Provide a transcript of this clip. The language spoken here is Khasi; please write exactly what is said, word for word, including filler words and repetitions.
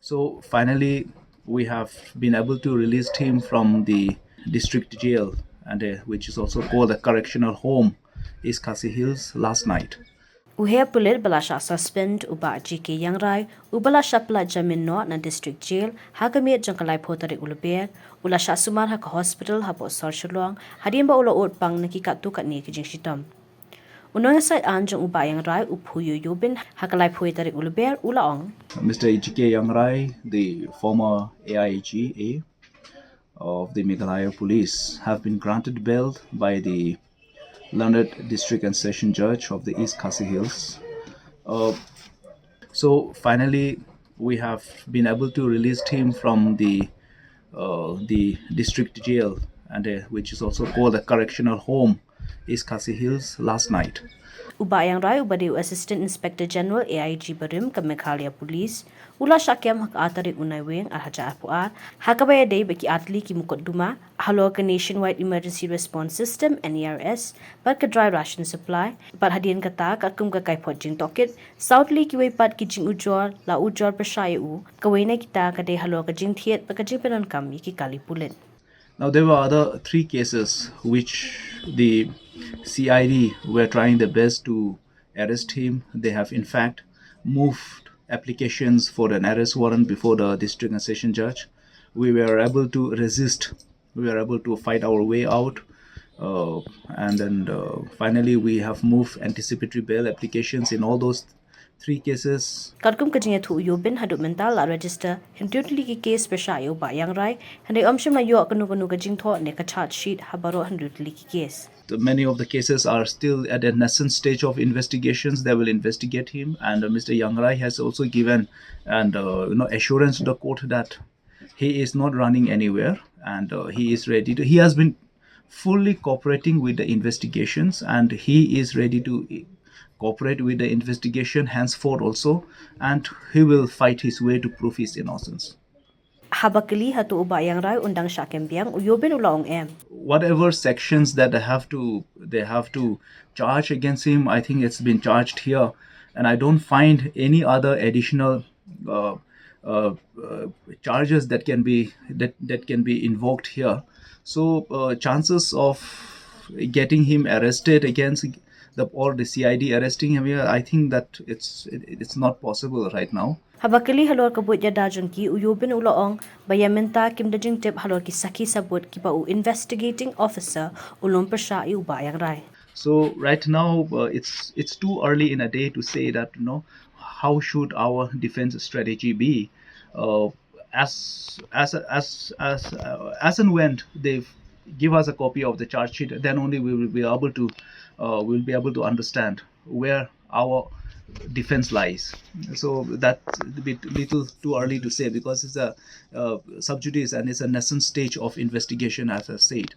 So finally, we have been able to release him from the district jail, and uh, which is also called the correctional home, East Khasi Hills, last night. U heh pulit ba la shah suspend u Bah G K Iangrai, uba la shah pynlait jamin noh na district jail ha ka miet jong ka laiphew tarik u Lber, u la shah sumar ha ka hospital ha Phongsor Shillong, hadien ba u la ud pang na ki katto katne ki jingshitom. U nongïasaid aiñ jong u Bah Iangrai, u Phu Ïoh Ïoh Bin, ha ka laiphew tarik u Lber u la ong: Mister G K Iangrai, the former A I G A of the Meghalaya Police, have been granted bail by the learned District and Session Judge of the East Khasi Hills. Uh, so finally, we have been able to release him from the uh, the district jail, and uh, which is also called the correctional home, East Khasi Hills, last night. U Bah Iangrai, uba dei u Assistant Inspector General A I G barim ka Meghalaya Police, u la shah kem ha ka ar tarik u Naiwieng ar hajar arphew ar, ha kaba ïadei bad ki artylli ki mukotduma halor ka Nationwide Emergency Response System, N E R S, bad ka dry ration supply, bad hadien kata, katkum ka kaiphod jingtohkit, saw tylli kiwei pat ki jingujor la ujor pyrshah ïa u, kawei na kita ka dei halor ka jingthied bad ka jingpyndonkam ïa ki kali pulit. Now, there were other three cases which the C I D were trying their best to arrest him. They have, in fact, moved applications for an arrest warrant before the district and session judge. We were able to resist. We were able to fight our way out. Uh, and then uh, finally, we have moved anticipatory bail applications in all those three cases. Katkum ka jingïathuh u Ïoh Bin, haduh mynta la register hynriew tylli ki case pyrshah ïa u Bah Iangrai, hynrei ym shym la ïoh kano kano ka jingthoh ne ka charge sheet ha baroh hynriew tylli ki case. The, many of the cases are still at a nascent stage of investigations. They will investigate him, and uh, Mister Iangrai has also given and uh, you know, assurance to the court that he is not running anywhere, and uh, he is ready to. He has been fully cooperating with the investigations, and he is ready to cooperate with the investigation henceforth also, and he will fight his way to prove his innocence. Haba kylli hato u Bah Iangrai un dang shah kem biang, u Ïoh Bin u la ong em: Whatever sections that they have to they have to charge against him, I think it's been charged here, and I don't find any other additional uh, uh, uh, charges that can be that, that can be invoked here. So uh, chances of getting him arrested against the or the C I D arresting him here, I think that it's it, it's not possible right now. Haba kylli halor ka buit ïada jong ki, u Ïoh Bin u la ong ba ïa mynta kim da jingtip halor ki sakhi sabut kiba u investigating officer u lum pyrshah ïa u Bah Iangrai. So right now uh, it's it's too early in a day to say that, you know, how should our defense strategy be uh, as as as as uh, as and when they give us a copy of the charge sheet, then only we will be able to uh, we'll be able to understand where our defense lies. So that's a bit little too early to say because it's a uh, sub judice and it's a nascent stage of investigation, as I said.